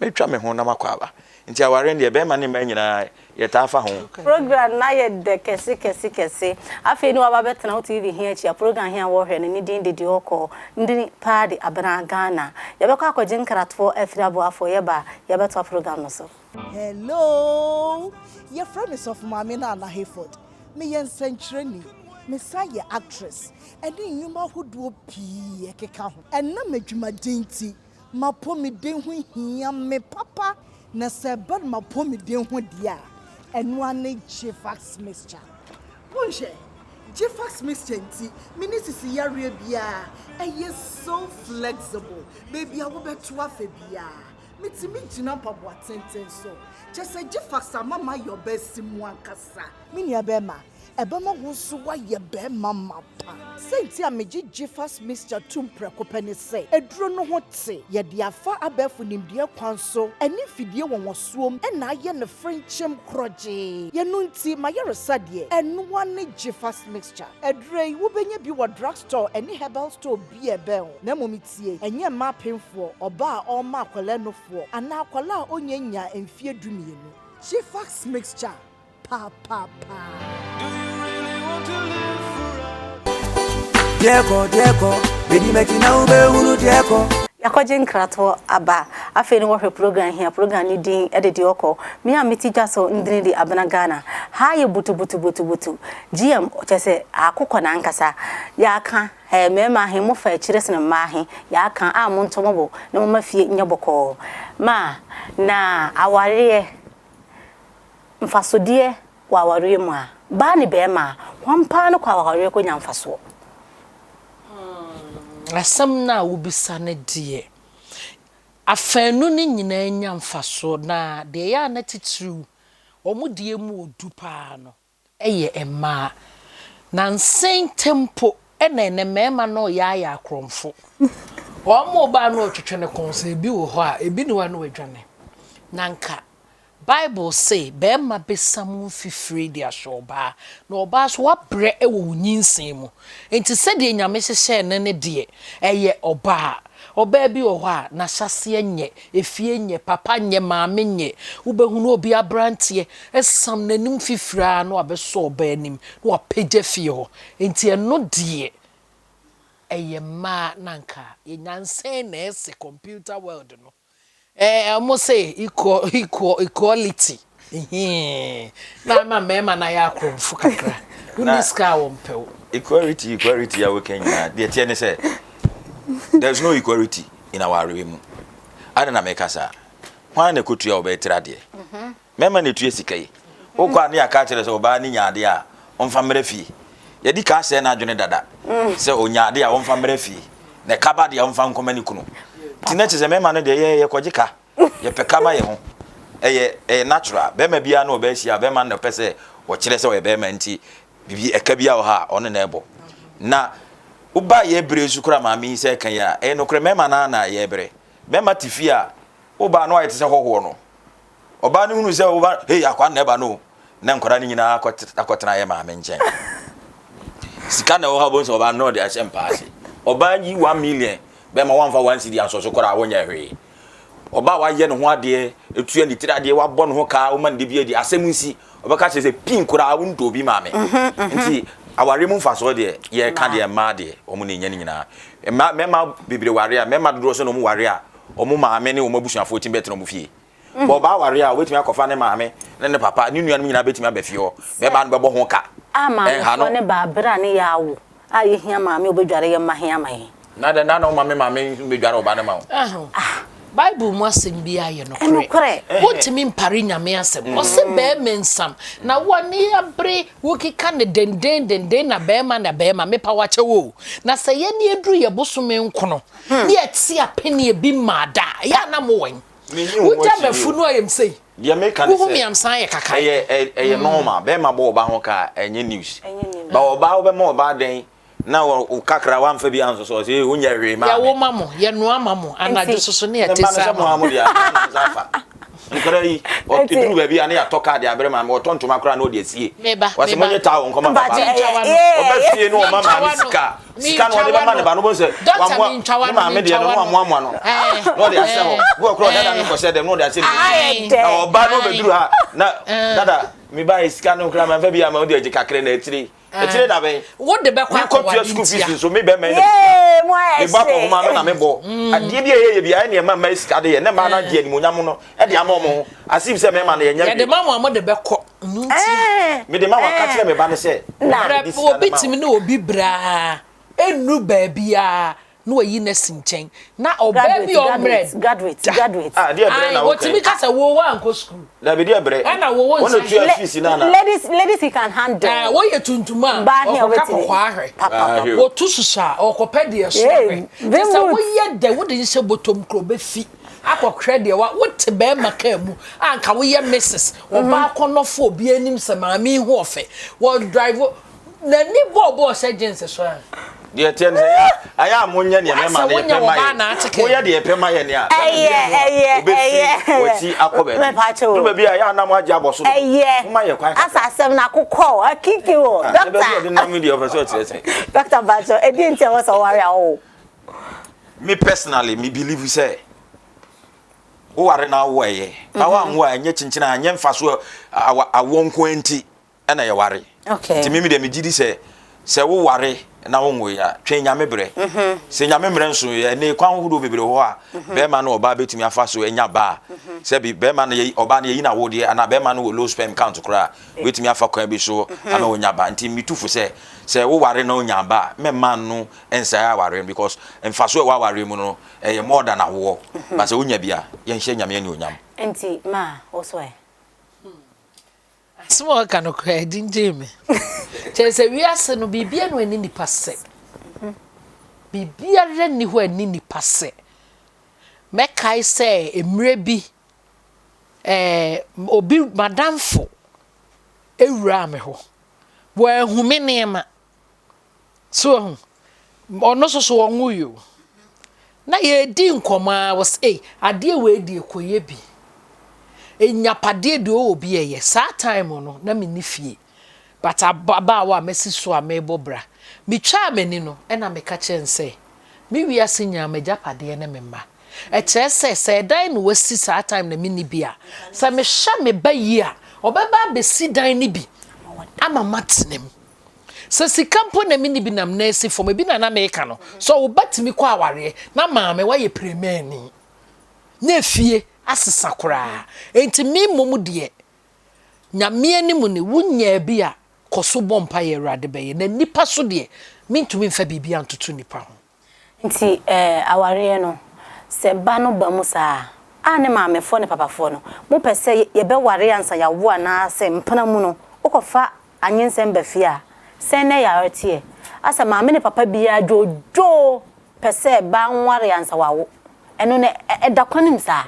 mɛtwa me ho na makɔ aba. Nti awareɛ no deɛ bɛrima ne mmaa nyinaa yɛtaa fa ho. Program no ayɛ dɛ kɛse kɛse kɛse. Afei ne waba bɛtena wo TV he akyi a program he a wɔɔhwɛ no ne din de Deɛ Ɔkɔ Ndini paa de Abena Ghana. Yɛbɛkɔ akɔgye nkratoɔ afiri aboafoɔ, yɛba a yɛbɛtoa program no so. Hello! Yɛfrɛ me Sɔfo Maame Nana Hayford. Meyɛ nsɛnkyerɛni. Mesan yɛ actress ɛne nnwuma ahodoɔ pii ɛkeka ho. Ɛnam adwumaden nti, m'apɔmuden ho hia me papa. Na sɛ ɛba no m'apɔmuden ho deɛ a, ɛno ara ne Gfax mixture. Monhwɛ, Gfax mixture nti, menni sisi yareɛ biara. Ɛyɛ so flexible, baabi a wobɛto afa biara. Mitumi gyina mpaboa tenten so. Kyerɛ sɛ Gfax ama mayɛ ɔbaa mu ankasa. Me nua bɛrima, ɛbɛma wo nso woayɛ barima mapa. Sɛ nti a megye Gfax mixture tom prɛko pɛ ne sɛ, aduro no ho te. Yɛde afa abɛɛfo nimdeɛ kwan so ne mfidie nwonwasoɔ mu na ayɛ no frenkyemm korɔgyee. Yɛno nti, m'ayaresa deɛ, ɛno ara ne Gfax mixture. Aduro yi, wobɛnya bi wɔ drugstore ne herbal store biara a ɛbɛn wo. Na mmom tie, ɛnyɛ mma apemfoɔ, ɔbaa a ɔrema akwadaa nufoɔ, anaa akwadaa a ɔnnya nnyaa mfeɛ dumienu. Gfax mixture papaapa. Deɛ kɔ, deɛ kɔ, bedi m'akyi na wobɛhunu deɛ kɔ. Yɛakɔgye nkratoɔ aba. Afei ne wɔhwɛ program hia program ne din de deɛ ɔkɔ. Me a mete dwa so ndini de Abena Ghana. Ha ayɛ butubutubutubutu. GM kyerɛ sɛ akokɔ no ankasa. Yɛaka. Ɛɛ mmarima he, mofa akyire sene mmaa he, yɛaka a montɔ mo bo na momma fie nyɛ bɔkɔɔ. Ma, na awareɛ, mfasodeɛ wɔ awareɛ mu a, baa ne bɛɛma a, Hwan paa ne kɔ awareɛ kɔnya mfasoɔ? Asɛm no a wobisa no deɛ, afaanu no nyinaa nya mfasoɔ, na deɛ ɛyɛ a na titiriw wɔn deɛ mu ɔdu paa no yɛ mmaa. Nansa yi ntam mpo na ɛnnɛ mmarima no reyɛ ayɛ akorɔmfo. Wɔn ba a na ɔretwetwe ne kɔn sɛ ebi wɔ hɔ a, ebi nni hɔ a na wadwane. Na anka Bible se barima bɛsa mu mfifire de ahyɛ ɔbaa, na ɔbaa nso wabrɛ wɔ wo nyinsɛn mu. Enti sɛdeɛ Nyame hyehyɛɛ no no deɛ, ɛyɛ ɔbaa. Ɔbaa bi wɔ hɔ a, n'ahyɛaseɛ nyɛ, efie nyɛ, papa nyɛ, maame nyɛ. Wobɛhunu obi aberanteɛ sam n'anim fifire ara na wabɛsɔ ɔbaa anim na wapagya fie hɔ. Enti ɛno deɛ, ɛyɛ mmaa na anka yɛnya nsɛn na ɛse computer world no. Ɛɛ ɔmo se equal equal equality hee na ama mmarima no ayɛ akorɔmfo kakra. Wonni sika a wɔmpɛ wo. Equality equality a woka nyinaa deɛ ɛteɛ ne sɛ there is no equality in awareɛ mu. Adɛn na meka saa? Hwan na ɛkɔtua ɔbaa tiri adeɛ? Mmarima na ɛtua sika yi. Wokɔ a ne yɛaka akyerɛ sɛ ɔbaa no nya adeɛ a ɔmfa mmra fie. Yɛadi kan asɛe n'adwene dada sɛ ɔnya adeɛ a ɔmfa mmra fie, na ɛka ba deɛ a ɔmfa nkɔma ne kunu. Nti na kyerɛ sɛ mmarima no deɛ yɛ yɛkɔgye ka, yɛpɛ ka ma yɛn ho. Ɛyɛ ɛyɛ natural. Barima biara ne ɔbaa hyia a, barima no na ɔpɛ sɛ ɔkyerɛ sɛ ɔyɛ barima nti biribi ɛka biara wɔ hɔ a ɔno na ɛbɔ. Na woba yɛ bere so koraa maame yi sɛ ɛka yi a, ɛyɛ nokorɛ mmarima no ara na yɛbrɛ. Barima te fie a, wo ba no ayɛ te sɛ hɔhoɔ no. Ɔbaa no hunu sɛ wo ba, hei akwa na ɛba no o, na nkwadaa no nyinaa akɔtena yɛ maame nkyɛn. Sika na ɛwɔ hɔ a wobɛhu sɛ ɔbaa no na ɔde ahyɛ mpa ase. Ɔbaa yi 1 million bɛma wamfa 1 cedi ansɔ so koraa wonyɛ hwee. Ɔbaa wayɛ ne ho adeɛ, etua ne tiri adeɛ, wabɔ ne ho kaa, woma ne de bi adi, asɛm nsi. Ɔbɛka kyerɛ sɛ pin koraa wontɔ obi maame. Nti awareɛ mu mfasoɔ deɛ yɛka deɛ mmaa deɛ wɔn na ɛnya ne nyinaa. Mmaa mmarima bebree ware a mmarima dodoɔ sɛ na wɔn ware a wɔn maame ne wɔn abusuafoɔ tumi bɛtena wɔn fie. Bɔ ɔbaa ware a obetumi akɔfa ne maame ne ne papa ne nuanom nyinaa betumi aba fie hɔ. Bɛrima no bɛbɔ ho ka. A Ɛnha maamefoɔ no. ne ba bere a ne yɛ awo a yɛhia maame a ɔbɛdware yɛn mma he ama yɛn. Na dɛn na na woma me maame mmedware ɔba no ma wo? Ahu. Bible mu asɛm biara yɛ nokorɛ. Nokorɛ. Wontumi mpare Nyame asɛm. Ɔse bɛɛma nsam na wo ani abere wokeka no denden denden na bɛɛma na bɛɛma mepa wo akyɛw o. Na sɛ yɛne aduru yɛ bosome nkono ne yɛte apeneɛ bi mmaa da a ɛyɛ a na mowɛn. Menni wo ho Wogya akyinnye m'afu o. no ayam sei. Deɛ meka ne Wohu sɛ, me a mesan yɛ kakae. ɛyɛ ɛyɛ normal. Bɛrima bɔ ɔbaa ho ka a, ɛnyɛ news. Ɛnyɛ news. But ɔbaa wobɛma ɔbaa dɛn na wɔ wo kakra woamfa bi ansosɔ ɔsɛ ee wonyɛ hwee maa me. Yɛwo ma mo, yɛnoa ma mo, anadwo Nti. soso ne Ne yɛte mma no saa sɛ mo ma ara mo. mo deɛ a, mo ara na mo san fa. Nkwadaa yi, ɔ Nti. ɛduru baabi a ne yɛatɔ kaa de abrɛ maame, ɔtɔ ntoma koraa na ɔde asie. Meba, Wɔse meba. monye towel nkɔma papa Mpakyɛ no. ɛyɛ Mentwa w'ano. ee Ɔba ɛyɛ. fie na ɔma Mentwa maame w'ano. sika. Sika no ɔde Mentwa bɛma ne w'ano. ba no, wobɛhu sɛ Doctor, wamoa mentwa ne w'ano, maame deɛ mentwa no na w'ano. wamoamoa no Ɛɛ, na ɔde ahyɛ hɔ. ɛɛ, Bi wɔ koraa ɔdada no ɛɛ. kɔhyɛ dɛm na ɔde ahyɛ ne Aha yɛ Ae, dɛ. Na ɔba no ae. ɔbɛduru ha na Ɛɛ. dada mebaeɛ sika no koraa mamfa bi amma wode agye kakra na akyire akyire da bɛn Wode bɛkɔ mekɔtua akɔware school fees ntia. nso me bɛrima yi na metua Yee mo ayɛ mebɔ akɔhoma hye. me na mebɔ adeɛ bi a ɛyɛ yɛ biara ɛne ɛma mmaa sika de yɛ na mmaa no agye animuonyam no de ama wɔn ho as if sɛ mmarima no yɛnyɛ Yɛde hwee ma mo a mode bɛkɔ. Ɛno ntia. Ɛɛ mede ma wɔn aka kyerɛ me ba no sɛ me na na. Brɛ mede sika no obi ma tumi wo ne obi braa ɛnnu baabiara na wayi no asi nkyɛn na ɔbaa Graduate bi a ɔmmrɛ graduate graduate da. graduate. ah deɛ brɛ Ae, na woka wɔtumi yi ka sɛ wo woankɔ sukuu dabi deɛ brɛ ɛna wo wo wɔn na nsa tua Le fees no ana ladies ladies he can handle. Ɛɛ, woyɛ tuntum a Baa he a ɔkɔka wobɛtumi. kɔkɔɔ ahwɛ. Pa pa pa. ahwɛ o Wɔtu susu a ɔkɔpɛ deɛ so Yee ahwɛ. Kyɛ sɛ Bimboot. woyɛ dɛ wode nhyɛ bɔtɔm kora ɔbɛfi akɔhwɛ deɛ wa wote bɛrima kaa mu a nka woyɛ Mrs. Ɔbaa kɔnɔfo obi anim sɛ maame yi ho ɔfɛ. Wɔ drive n'ani bɔɔ bɔɔ hyɛ jeans so a. Deɛ ɛteɛ ne sɛ yɛ ayɛ a monyɛ deɛ Asɛ mɛma no wonyɛ yɛpɛ ma ɔbaa yɛ na ate kɛ. moyɛ deɛ yɛpɛ ma yɛ ne a bɛma Ɛyɛ bi a ɛyɛ obɛfiri ɛyɛ. wakyi akɔ baabi Mepaakyɛ duru o. baabi a yɛ a na mo agye abɔ so dodo Ɛyɛ. moma yɛ kwan Asa kakra asɛm no akokɔ o akiki o. Ah, na baabi a ɔde Doctor. nam yi deɛ ɔpɛ sɛ ɔkyerɛ sɛ Doctor mpakyɛ ɛdeɛ nti a ɛwɔ sɛ ɔware a ɔwo. Me personally me believe sɛ woware na awo ɛyɛ na woanwo a ɛnyɛ kyinkyin a ɛnyɛ mfaso awoɔ nko ara nti ɛna yɛware. Okay. Nti mimi deɛ megye di sɛ sɛ woware na wonwoe a twɛn Nyame berɛ. Sɛ Nyame mmerɛ nso yɛ ɛne kwan ahodoɔ bebree wɔ hɔ a bɛrima ne ɔbaa bɛtumi afa so anya ba a sɛbi bɛrima no yɛ ɔbaa no yɛyi no awodeɛ anaa bɛrima no wɔ low sperm count koraa a wobɛtumi afa kwan bi so ama wanya ba. Nti metu fo sɛ sɛ woware na wonya ba a mɛmma no nsɛe awareɛ no because mfasoɔ a ɛwɔ awareɛ mu no ɛyɛ more than awoɔ but sɛ wonya bi a yɛnhyɛ Nyame anuonyam. Nti ma wo so ɛ? Asɛm a ɔka no koraa ɛgyingyin me. Kyerɛ sɛ wiase no biribiara no ɛni nipa sɛ. Biribiara nni hɔ a ɛni nipa sɛ. Mɛkae sɛ mmerɛ bi ɛɛ obi madamfo wuraa me hɔ. Wanhu me nneɛma. So wahu? Ɔno nso so ɔnwoe o. Na yɛredi nkɔmmɔ ara, ɔse ei, adeɛ wei deɛ kɔyɛ bi. Nnyapadeɛ deɛ ɔwɔ bi ɛyɛ. Saa time no, na menni fie. But ababaawa a masi so a merebɔ bra. Metwaa m'ani no, ɛna meka kyerɛɛ no sɛ, me wiase nyinaa m'agyapadeɛ ne me mma. Ɛkyerɛ sɛ, sɛ ɛdan na wasi saa time na menni bi a, sɛ mehwɛ me ba yie a, ɔbɛba abɛsi dan no bi ama matena mu. Sɛ sika mpo na menni bi nam nan si fam, ebi na na meka no, sɛ wo ba tumi kɔ awareɛ na maame woayɛ pirimani na efie asesa koraa. Enti me mmom deɛ, Nyame anim ni, wonyaa bi a, kɔ so bɔ mpaeɛ Awurade bɛyɛ. Na nnipa so deɛ, mentumi mfa biribiara ntoto nnipa ho. Nti eh awareɛ no sɛ ba no ba mu saa a, a ne maamefoɔ ne papafoɔ no mo pɛ sɛ yɛbɛware ansa yawo anaa sɛ mpena mu no wokɔfa anyensɛm ba fie a sɛn na yare teɛ asɛ maame ne papa biaa dwoodwoo pɛ sɛ ba nware ansa wawo ɛno no ɛda kwan mu saa.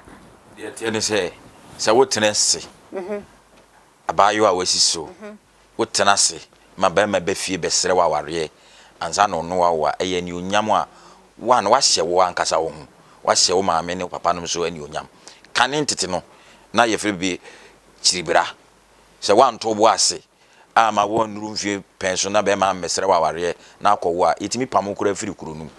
Deɛ ɛteɛ ne sɛ, sɛ wotena ase, abaayewa a wasi so, wotena ase ma barima ba fie bɛsrɛ wo awareɛ ansa na ɔne wo awo a, ɛyɛ anuonyam a one, woahyɛ wo ankasa wo ho, woahyɛ wo maame ne wo papanom nso anuonyam. Kane tete no, na yɛfrɛ biribi kyiribra. Sɛ woanto wo bo ase amma woannuru mfeɛ pɛn so na barima ammɛsrɛ wo awareɛ na akɔwo a, yɛtumi pam wo koraa firi kuro no mu.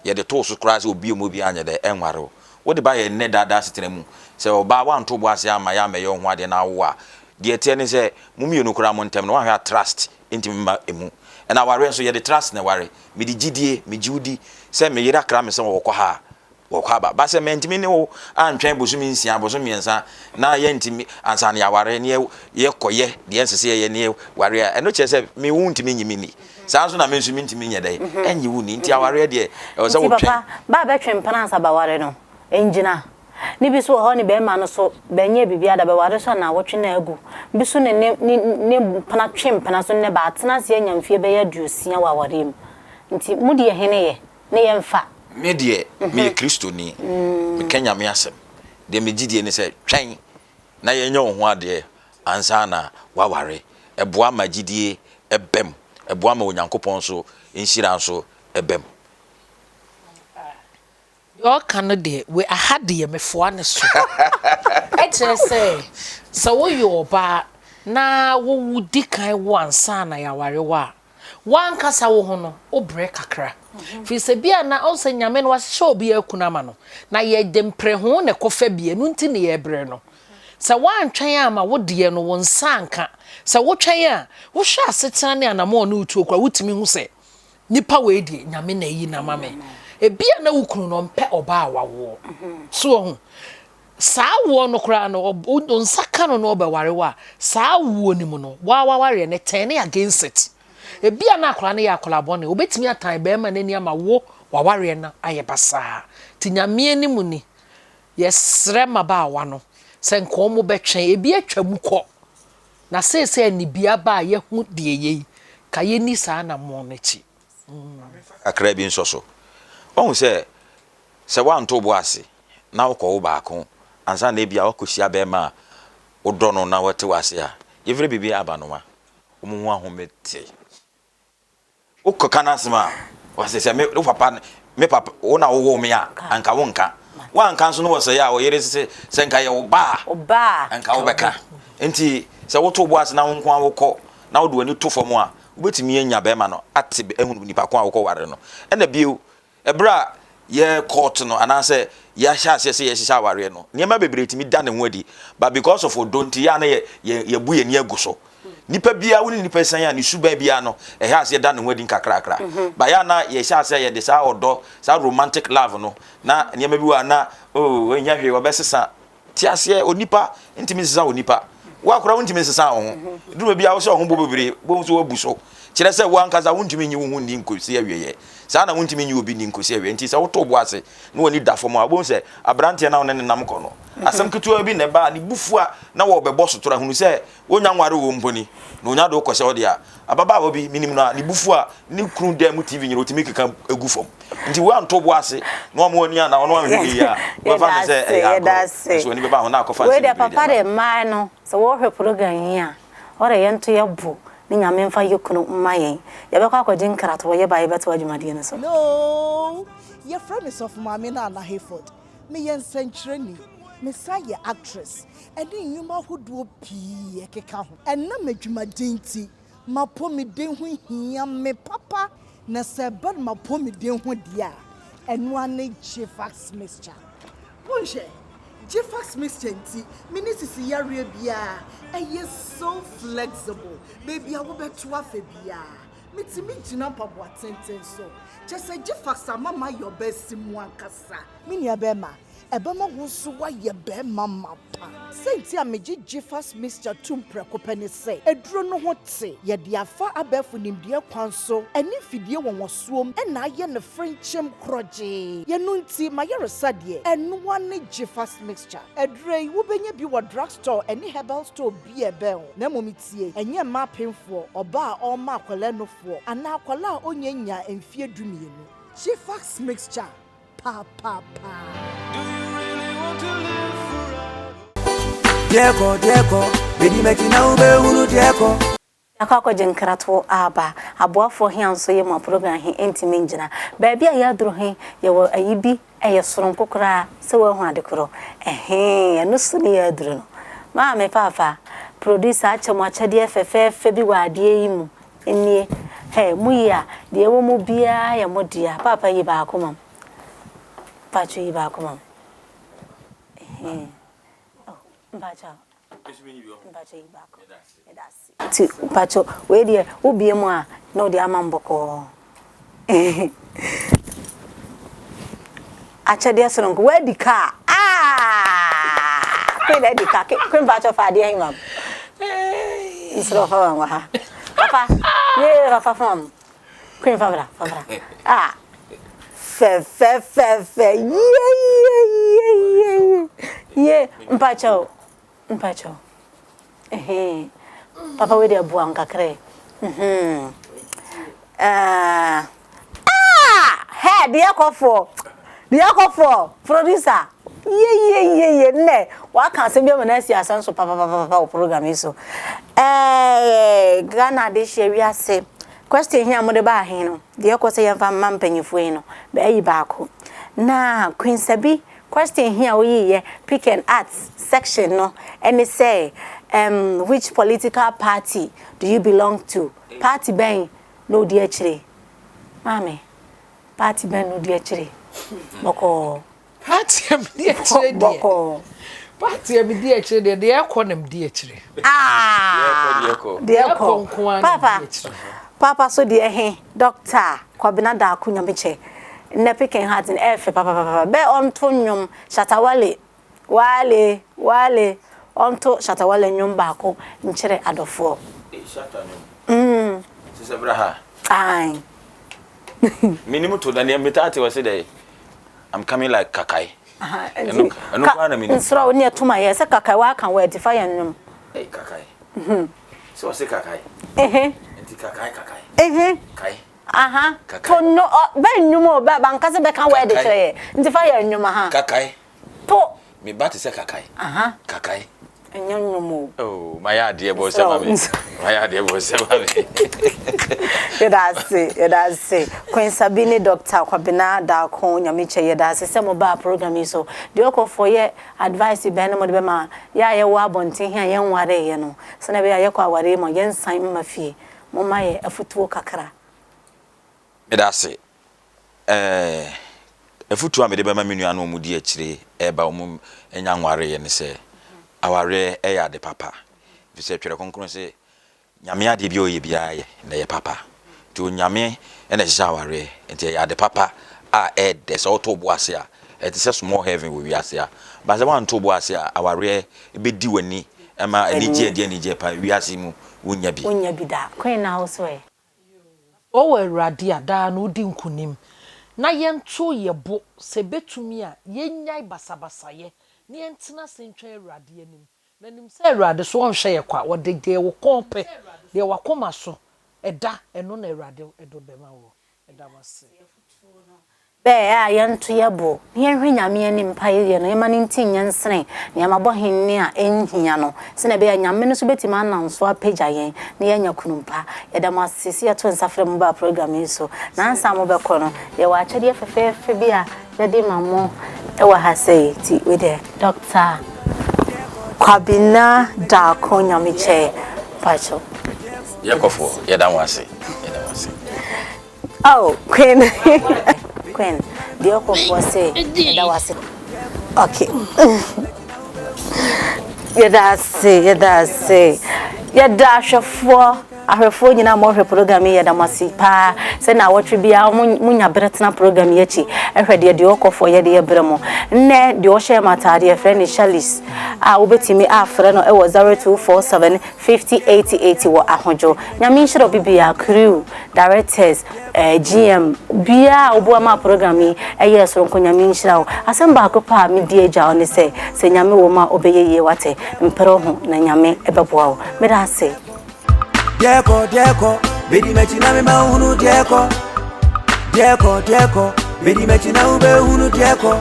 Yɛde to wo so koraa sɛ obi a ɔmmɔ biara nyɛ dɛ, ɛnware wo. Wode ba yɛn nnɛ daadaa asetena mu, sɛ ɔbaa woanto wo bo ase amma yɛammɛyɛ wo ho adeɛ na awo a, deɛ ɛteɛ ne sɛ, mo mmienu koraa mo ntam no, woanhwɛ a trust ntumi mma ɛmu. Ɛna awareɛ nso, yɛde trust na ɛware. Mede gyidie, megye wo di sɛ me yere akra me sɛ ɔrekɔ ha a, wɔkɔ aba. But sɛ mantumi ne wo antwɛn bosome nsia, bosome mmiɛnsa na yɛntumi ansa na yɛaware ne yɛkɔyɛ deɛ ɛnsɛ sɛ yɛyɛ ne yɛware a, ɛno kyerɛ sɛ me wo ntumi nye me nni. Saa nso na me nso mentumi nyɛ dɛn ɛnye wo nni. Nti awareɛ deɛ ɛwɔ sɛ Nti wotwɛn. papa, ba a bɛtwe mpena ansa bɛware no, ɛngyina. Ne bi so wɔ hɔ ne bɛɛma no so bɛnyɛɛ biribiara da, bɛware so a naawɔtwe na agu. Bi so ne ne ne ne mpena twe mpena so nnɛ bɛatena ase anya mfeɛ bɛyɛ aduosia wɔ awareɛ mu. Nti mo deɛ hene yɛ? Ne yɛmfa. Me deɛ, meyɛ Kristoni. Meka Nyame asɛm. Deɛ megye die ne sɛ, twɛn na yɛnyɛ wo ho adeɛ ansa na woaware. Ɛboa ma gyidie ba mu. Ɛboa ma Onyankopɔn nso nhyira nso ba mu. Deɛ ɔka no deɛ, wei aha deɛ mefoa ne so. Ɛkyerɛ sɛ, sɛ woyɛ ɔbaa na wo di kan wo ansa na yɛaware wo a, W'ankasa wo ho no, wo brɛ kakra. Firi sɛ bi a na ɔhu sɛ Nyame no wahyehyɛ obiara kunu ama no, na yɛde mpreho na ɛkɔfa bi, ɛno nti na yɛbrɛ no. Sɛ woantwɛn amma wo deɛ no wo nsa anka, sɛ wotwɛn a, wohwɛ asetena ne anamɔn ne wo tuo koraa, wotumi hu sɛ nipa wei deɛ Nyame na ayi no ama me. Ebi a na wo kunu no ɔmpɛ ɔbaa a wawoɔ. So wahu? Saa woɔ no koraa no, wo nsa ka no na ɔbɛware wo a, saa woɔ no mu no, woa w'awareɛ no, turn against it. Ebia na akwadaa no yɛ akwadaa bɔne, ɔbɛtumi atan barima no ani ama wo w'awareɛ no ayɛ basaa. Nti Nyame anim ni, yɛsrɛ mmabaawa no sɛ nka wɔn bɛtwɛn, ebi atwa mu kɔ, na seesei anibia aba a yɛahu deɛ ɛyɛ yi, ka yɛnni saa anammɔn no akyi. Kakra bi nsɔ so. Wahu sɛ, sɛ woanto wo bo ase na wokɔwo baako ansa na ebia woakɔhyia bɛrima a wodɔ no na wate wo ase a, yɛfrɛ biribi abanoma. Wɔn ho ahome te. Wokɔka no asɛm a, wɔse sɛ me wo papa me papa wo na wowoo me a, anka wonka. Woanka nso no wɔsɛe a, wo yere se sɛ nka yɛ wo ba a, anka wobɛka. Nti sɛ woto wo bo ase na wo nko ara wokɔ na wode w'ani to fam a, wobɛtumi anya bɛrima no ate ahunu nipa ko a wokɔware no. Ɛna bio, Ɛberɛ a yɛrekɔɔt no anaasɛ yɛahyɛ aseɛ sɛ yɛrehyehyɛ awareɛ no, nneɛma bebree tumi da ne ho adi, but because of ɔdɔ nti, yɛ a na yɛ, yɛ, yɛbu yɛn ani agu so. Nipa biara, wo ne nipa san a, ne suban biara no, ɛhyɛ aseɛ da ne ho adi nkakrakra. But yɛ a na yɛhyɛ aseɛ a yɛde saa ɔdɔ, saa romantic love no, na nneɛma bi wɔ a na, oh, ɛnyɛ hwee, wɔbɛsesa. Te aseɛ, onipa ntumi nsesa onipa. Wo akora wontumi nsesa wo ho. Duru baabi a wo sɛ wo ho bɔ bebree, wobɛhu sɛ woabu so. Kyerɛ sɛ wo ankasa wontumi nyi wo ho nni nkosi awieɛ. Saa na wontumi nyi obi nni nkosi awieɛ. Nti sɛ woto wo bo ase na w'ani da fam a, wobɛhu sɛ aberanteɛ no a wo ne no nam kɔ no, asɛm ketewa bi na ɛba a, ne bo fu a na wɔrebɛbɔ sotorɔ ahunu sɛ wonnya nwaree wo mpo ni. Na onya de wo kɔhyɛ hɔ deɛ a, ababaawa bi, menim no a, ne bo fu a, ne kunu dan mu TV nyina ɔtumi keka gu fam. Nti woanto wo bo ase na wamma w'ani anna hɔ na woanhwɛ yie a, wobɛfa no sɛ ɛyɛ agorɔ. Nso w'ani bɛba ho na akɔfa Wei nsɛm deɛ bebree de papa aba. de mmaa no sɛ wɔhwɛ program yi a ɔdɛ yɛnto yɛ bo ne Nyame mfa yɛ kunu mma yɛn. Yɛbɛkɔ akɔgye nkratoɔ yɛba a yɛbɛtoa dwumadie no so. Hello, yɛfrɛ me Sɔfo Maame Nana Hayford. Meyɛ nsɛnkyerɛni, mesan yɛ actress, ɛne nnwuma ahodoɔ pii ɛkeka ho. Ɛnam adwumaden nti, m'apɔmuden ho hia me papa. Na sɛ ɛba no m'apɔmuden ho deɛ a, ɛno ara ne Gfax mixture. Monhwɛ, Gfax mixture nti, menni sisi yareɛ biara, ɛyɛ so flexible, baabi a wobɛto afa biara, metumi gyina mpaboa tenten so. Kyerɛ sɛ Gfax ama mayɛ ɔbaa simu ankasa. Me nua bɛrima, ɛbɛma wo nso woayɛ barima mapa. Sɛnti a megye Gfas mixture tom prɛko pɛ ne sɛ, aduro no ho te. Yɛde afa abɛɛfo nimdeɛ kwan so ne mfidie wɔnwɔsoɔm na ayɛ no frenkyem korɔgyee. Yɛno nti, m'ayaresa deɛ, ɛno ara ne Gfas mixture. Aduro yi, wobɛnya bi wɔ drug store ne herbal store bi a ɛbɛn wo. Na mmom tie, ɛnyɛ mmaa apemfoɔ, ɔbaa a ɔrema akwadaa nufoɔ, anaa akwadaa a ɔnnya nnyaa mfeɛ dumienu. Gfas mixture. Papaapa. Deɛ deɛ kɔ, bedi m'akyi na wobɛhunu deɛ kɔ. Yɛakɔ akɔgye nkratoɔ aba. Aboafoɔ he a nso yɛ mu a program he ntumi ngyina. Baabi a yɛaduru he, yɛwɔ ayi bi, ɛyɛ soronko koraa sɛ woahu ade korɔ. Ɛhee, ɛno so ne yɛaduru no. Maame Paapa, producer akyɛ mo akyɛdeɛ fɛfɛɛfɛ bi wɔ adeɛ yi mu. Nie, hɛ, mo yi a, deɛ ɛwɔ mu biara yɛ mo dea. Paapa yi baako ma m. Mpakyɛ yi baako ma m. Ɛhɛn. Oh, mpakyɛ. Mpakyɛ yi baako. Meda ase. Ti, mpakyɛ, wei deɛ, wobie mu a, na wode ama m bɔkɔɔ. Akyɛdeɛ sononko, woadi kaa. Ah! Queen adi ka. Queen mpakyɛ fa adeɛ he ma m. Nsrɛ fa ma wɔ ha. Papa, yee papa fa ma m. Queen fa bra, fa bra. Ah! Fɛfɛfɛfɛ, yie yie yie yie yie. Mpakyɛ o, mpakyɛ o. Ɛhɛn. Papa wei deɛ boa nkakra yi. Mhm. Ah! Ah! Hɛ, deɛ kɔfoɔ. Deɛ kɔfoɔ. Producer. Ye ye ye ye nnɛ waka asɛm bi ama no asi asɛm so papapapapa wɔ program yi so. Eh, Ghana de hyɛ wiase. Question he a mode baa he no, deɛ ɛkɔ sɛ yɛmfa mma mpanyinfoɔ yi no, bɛayi baako. Na Queen Sabi Question he a woyiiɛ pick and arts section no ne sɛ um which political party do you belong to? Party bɛn na wodi akyire? Maame, party bɛn na wodi akyire? Bɔkɔɔ. Party a medi akyire deɛ. Bɔkɔɔ. Party a medi akyire deɛ, deɛ ɛkɔ na medi akyire. Ah! Deɛ ɛkɔ nko ara na Papa, medi akyire. Papa so deɛ he, Doctor Kwabena Darko Nyamekyɛ, Nnɛ Pikin Heart no ɛyɛ fɛ papapapa. Bɛ ɔnto nnwom Shatta Wale, Wale, Wale, ɔnto Shatta Wale nnwom baako nkyerɛ adɔfoɔ. Ei Shatta nnwom? Mm. Sisɛ bra ha. Ae. Menim to da nea metaa te ɔse dɛ I'm coming like kakai. Ɛno ɛno koraa na menim. Nsrɛ wo ne ɛto ma yɛ sɛ kakai waka word fa yɛ nnwom. Ei kakai. Sɛ ɔse kakai. Nti kakai kakai. Kai. Aha to no ɔ bɛ nnwom o bɛ bankasa bɛka word kyerɛ yɛ nti fa yɛ nnwom aha. Kakae. To. Me ba te sɛ kakae. Aha. Kakae. Ɛnyɛ nnwom o. Oh, mayɛ adeɛ bɔ sɛ ma me. Mayɛ adeɛ bɔ sɛ ma me. Yɛda ase, yɛda ase. Queen Sabi ne Doctor Kwabena Darko Nyamikyɛ yɛda ase sɛ mo baa program yi so. Deɛ ɔkɔfoɔ yɛ advice bɛn na mode bɛma yɛ a yɛwɔ abɔnten he a yɛnwareeɛ no sɛnea ɛbɛyɛ a yɛkɔ awareɛ mu a yɛnsan mma fie. Momma yɛ afutuo kakra. Meda ase. Ɛɛ, afutuo a mede bɛma me nuanom a wɔdi akyire reba a wɔnnya nwareeɛ ne sɛ, awareɛ yɛ ade papa. Ɛfiri sɛ Twerɛ Kronkron se, Nyame adeɛ biara a ɔyɛ biara yɛ, na ɛyɛ papa. Nti Onyame na ɛhyehyɛ awareɛ, nti ɛyɛ ade papa a ɛyɛ dɛ. Sɛ woto wo bo ase a, ɛte sɛ small heaven wɔ wiase a. But sɛ woanto wo bo ase a, awareɛ bɛdi w'ani ma anigyeɛ ɛde anigyeɛ pa wiase mu wonnya bi. Wonnya bi da. Queen na wo so ɛ? Wowɔ Awurade a, daa no wodi nkonim. Na yɛnto yɛ bo, sɛ ɛbɛtumi a, yɛnnyae basabasayɛ, na yɛntena ase ntwɛn Awurade anim. Na nim sɛ Awurade so ɔnhwɛ yɛ kwa, ɔde deɛ wo kɔn pɛ, deɛ w'akoma so da, ɛno na Awurade de bɛma woɔ. Meda mo ase. Bɛ a yɛnto yɛ bo na yɛnhwɛ Nyame anim mpaeɛ yɛ no, yɛma no nti nyɛ nsene nneɛma bɔ henne a ɛnhia no, sɛdeɛ ɛbɛyɛ a Nyame no nso bɛtumi anam so apagya yɛn na yɛanya kunu pa. Yɛda mo ase sɛ yɛto nsa frɛ mo baa program yi so. Na ansa mobɛkɔ no, yɛwɔ akyɛdeɛ fɛfɛɛfɛ bi a yɛde ma mo wɔ ha sei. Nti wei deɛ Doctor Kwabena Darko Nyamekyɛ, mpakyɛw. Yɛkɔfoɔ, yɛda mo ase, yɛda mo ase. Oh Queen Queen deɛ ɔkɔfoɔ se yɛda wo ase okay yɛda ase yɛda ase yɛda ahwɛfoɔ ahwɛfoɔ nyinaa ma ɔhwɛ program yi yɛda mo ase paa sɛ na awɔtwe biara mo nya berɛ tena program yi akyi ɛhwɛ deɛ deɛ ɔkɔfoɔ yɛde yɛ berɛ mo nnɛ deɛ ɔhyɛ mu ataadeɛ yɛfrɛ no Charlize a wobɛtumi afrɛ no ɛwɔ 0247 50 80 80 wɔ ahodwo. Nyame nhyira obi biaa, crew, directors, eh, GM, biaa a oboa maa program yi ɛyɛɛ soronko Nyame nhyira wo. Asɛm baako pɛ a medi agya wo ne sɛ, sɛ Nyame wɔ mu a ɔbɛyɛ yie wate, mpere wo ho na Nyame bɛboa wo. Meda ase. Deɛ kɔ, deɛ kɔ, bedi m'akyi na mema wo hunu deɛ kɔ. Deɛ kɔ, deɛ kɔ, bedi m'akyi na wobɛhunu deɛ kɔ.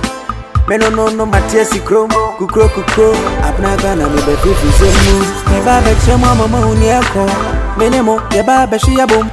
Me no no no mate asi kurom, kukuro kukuro. Abena Ghana me bɛ fifi sɛ mu. Me ba bɛkyerɛ mu ama mo ahu deɛ kɔ. Me ne mo, yɛ ba bɛhwe yɛ bom.